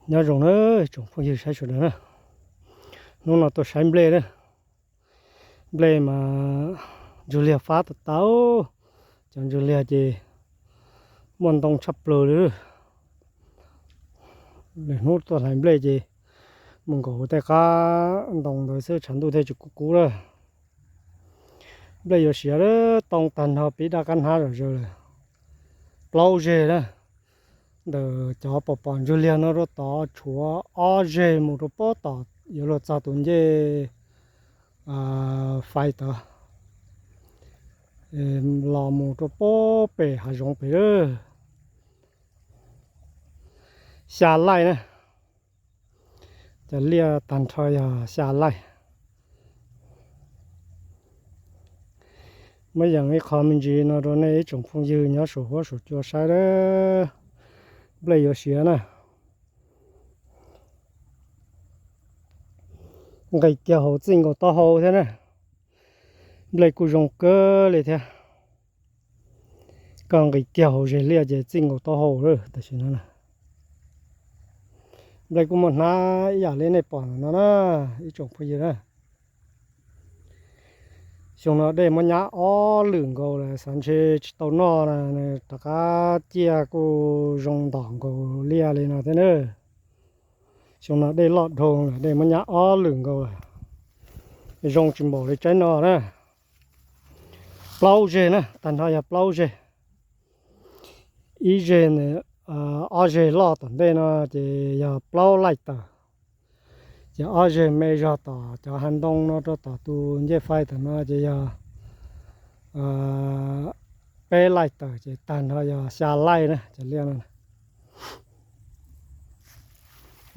Nyob zoo na tsoom phooj ywg saib sawv daws na, hnub no tuaj saib nplej na. Nplej mas ntswg liag fab tas tas, cov ntswg liag ces muaj ntoo tshaj plaws li. Lwm hnub tuaj hlais nplej ces mus nkaum tej qab ntoo ntawd xwb tshav ntuj thiaj tsis kub kub lawm. Nplej yuav siav lawm, too tag nrho pib daj kab hnab zom zaws lawm. Plaub zeg na, ntawm cov pom pom ntswg liag no rau tod tshuav ob zeg mus rau pem tom yuav luag txog tus ncej fais tod, los mus rau pem pem hav zoov pem lawm. Xya laij na, cov liaj tag nrho yog xya laij. Muab yees ib qho me ntsis no rau nej ib tsoom phooj ywg nyob saum huab saum cua saib lawm. Nplej yuav siav na. Nqis kiag hauv txij nkaus taub hau thiab na. Nplej kuj zoo kawg li thiab. Koj nqis kiag hauv zeg liaj ces txij nkaus taub hau lawm tam sim no. Nplej kuj muaj hnab ib yam li nej pom no na, ib tsoom phooj ywg na. Xyoo no dej muab nyab ob lwm nkaus lawm, xav ntshe tsis tau noj na, rov qab ciaj kuj zoo ntom nkaus liaj li no thiab na. Xyoo no dej loj dhau lawm, dej muab nyab ob lwm nkaus lawm, zoo tsis npaum li tsaib no na. Plaub zeg na, tag nrho yog plaub zeg. Ib zeg, ob zeg loj tom ntej no ces yog plaub laij tawm. Ces ob zeg me zog tom cov hav ntoo no rau tom tus ncej fais tom no ces yog peb laij tawm, ces tag nrho yog xya laij na cov liaj no.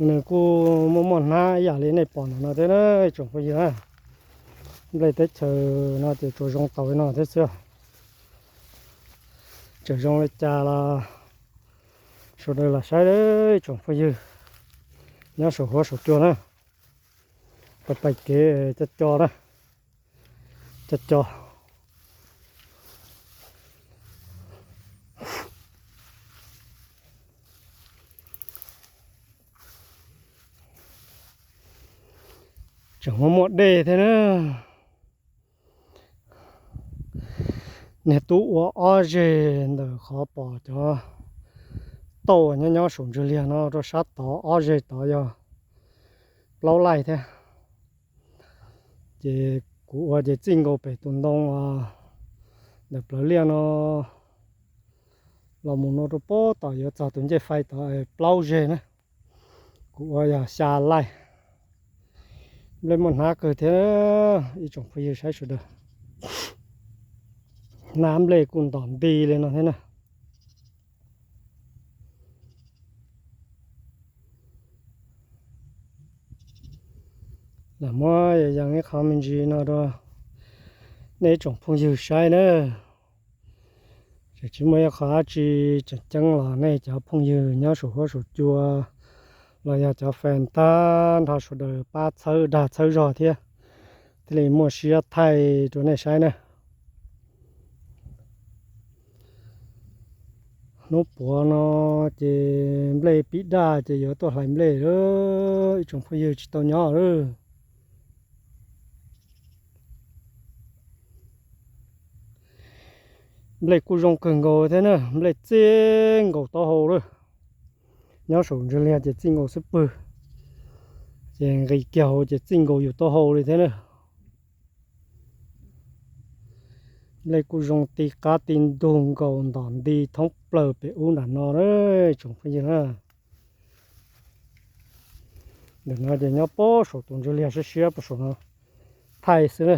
Nws kuj muaj muaj hnab ib yam li nej pom ntawm no thiab na tsoom phooj ywg. Nplej teb chaws no ces tsuas zoo tau li no thiab xwb. Tseem zoo li cas los sawv daws los saib tsoom phooj ywg nyob saum huab saum cua na. Pais pais kev co co na, co co. Tseem muaj muaj dej thiab na. Niag tub ua ob zeg ntawm qhov pom cov tauj nyob nyob saum ntswg liag no rau sab tod, ob zeg tod yog plaub laij thiab. Ces kuv ua ces txij nkaus pem tus ntoo ntawm plawv liaj no los mus no rau pem tom yuav txog tus ncej fais tod plaub zeg na. Kuv ua yog xya laij. Nplej muaj hnab kawg thiab ib tsoom phooj ywg saib sawv daws. Hnab nplej kuj ntom nti li no thiab na. Lam muab yees ib qho me ntsis no rau nej ib tsoom phooj ywg saib na. Tseem tsis muaj ib qho dab tsi tseem ceeb los nej cov phooj ywg nyob saum huab saum cua los yog cov fans tag nrho sawv daws pab txhawb dag txhawb zog thiab, thiaj li muaj siab thaij rau nej saib na. Hnub puav no ces nplej pib daj ces yuav tuaj hlais nplej lawm, ib tsoom phooj ywg tsis tau nyob lawm. Nplej kuj zoo kawg nkaus thiab na, nplej txij nkaus taub hau lawm. Nyob saum ntswg liag ces txij nkaus xub pwg, ces nqis kiag hauv ces txij nkaus yus taub hau li thiab na. Nplej kuj zoo ti qab ti ntug nkaus ntom nti thoob plaws pem ub nram no na tsoom phooj ywg na. Ntawm no ces nyob pem saum tus ntswg liag siab siab pem saum no thaij xwb na.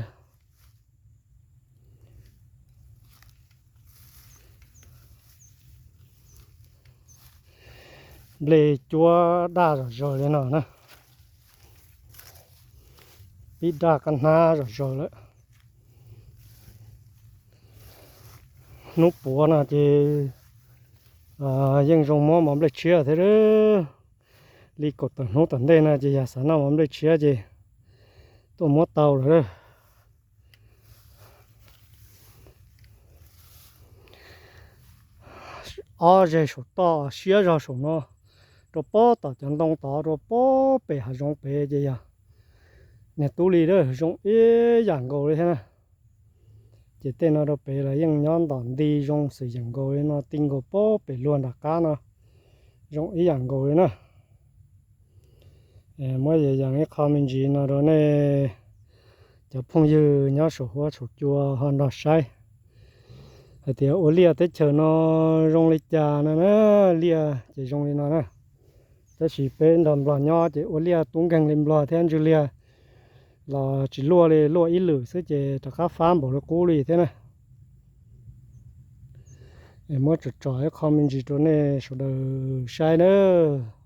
Nplej cuab daj zom zaws li no na. Pib daj qab hnab zom zaws lawm. Hnub puav no ces yeej zoo muab mov nplej tshiab thiab. Li kaum tawm hnub tom ntej no ces yog xav noj mov nplej tshiab ces tuaj muab tau lawm. Ob zeg saum toj siab zog saum no, rau pob tom cov ntoo tod rau pob pem hav zoov pem ces yog niag tub li a zoo ib yam nkaus li thiab na. Ces tej no rau pem los yeej nyob ntom nti zoo xwm yeem nkaus li no ti nkaus pob pem luag nram qab no zoo ib yam nkaus li na. Muab yees ib qho me ntsis no rau nej cov phooj ywg nyob saum huab saum cua ho nrog saib hais tias ua liaj teb chaws no zoo li cas no na. Liaj ces zoo li no na, tab sis peb nrog nplog nyob ces ua liaj tub nkeeg li nplog thiab ntswg liag los tsis luaj li, luaj ib lwm xwb ces rov qab fab npaum li qub li thiab na. Muab tsom tsom ib qho me ntsis rau nej sawv daws saib nawb.